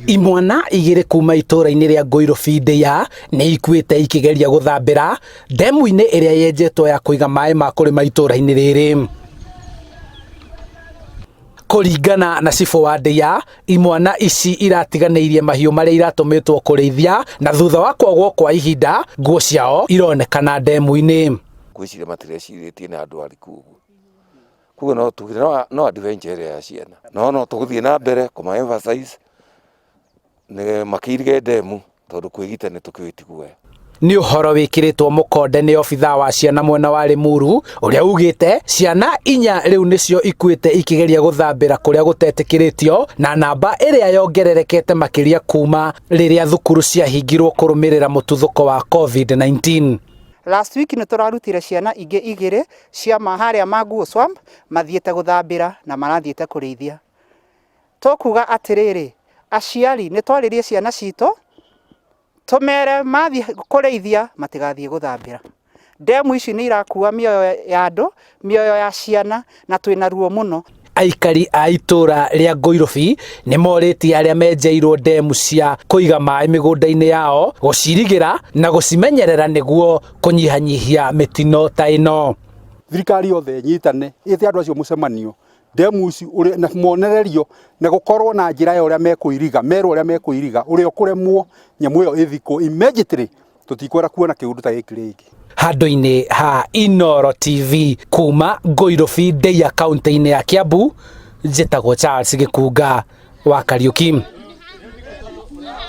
Imwana igĩrĩ kuma itũũra-inĩ rĩa Ngũirũbi Ndĩa nĩ ikuĩte ikĩgeria gũthambĩra ndemu-inĩ ĩrĩa yenjetwo ya kũiga maĩ ma kũrĩma itũũra-inĩ rĩrĩ. Kũringana na cibũ wa Ndĩa, imwana ici iratiganĩirie mahiũ marĩa iratũmĩtwo kũrĩithia na thutha wa kwagwo kwa ihinda nguo ciao ironekana ndemu-inĩ. Ngwĩciria matirecirĩtie nĩ andũ ariku ũguo. Koguo no tugire no adventure ĩrĩa ya ciana. No no tũgũthiĩ na mbere kũma emphasize nĩ makĩirige ndemu tondũ kwĩgita nĩ tũkĩũĩ ti guoya. Nĩ ũhoro wĩkĩrĩtwo mũkonde nĩ obithaa wa ciana mwena wa Limuru ũrĩa ugĩte ciana inya rĩu nĩcio ikuĩte ikĩgeria gũthambĩra kũrĩa gũtetĩkĩrĩtio na namba ĩrĩa yongererekete makĩria kuma rĩrĩa thukuru ciahingirwo kũrũmĩrĩra mũtuthũko wa COVID-19. Last week nĩ tũrarutire ciana ingĩ igĩrĩ cia harĩa Manguo Swamp mathiĩte gũthambĩra na marathiĩte kũrĩithia. Tũkuga atĩrĩrĩ, aciari nĩ twarĩrie ciana citũ tũmere mathiĩ kũrĩithia matigathiĩ gũthambĩra. Ndemu ici nĩ irakua mĩoyo ya andũ, mĩoyo ya ciana na twĩna ruo mũno. Aikari a itũra rĩa Ngũirũbi nĩ morĩtie arĩa menjeirwo ndemu cia kũiga maĩ mĩgũnda-inĩ yao gũcirigĩra na gũcimenyerera nĩguo kũnyihanyihia mĩtino ta ĩno. Thirikari yothe ĩnyitane ĩte andũ acio mũcemanio ndemu ici na monererio na gũkorwo na njĩra ya ũrĩa mekũiriga, merwo ũrĩa mekũiriga, ũrĩa ũkũremwo nyamũ ĩyo ĩthikwo immediately, tũtikwenda kuona kĩũndũ ta gĩkĩ rĩngĩ. Handũ-inĩ ha Inooro TV kuma Ngũirũbi Ndeiya kaunti-inĩ ya Kiambu, njĩtagwo Charles Gĩkunga wa Kariuki.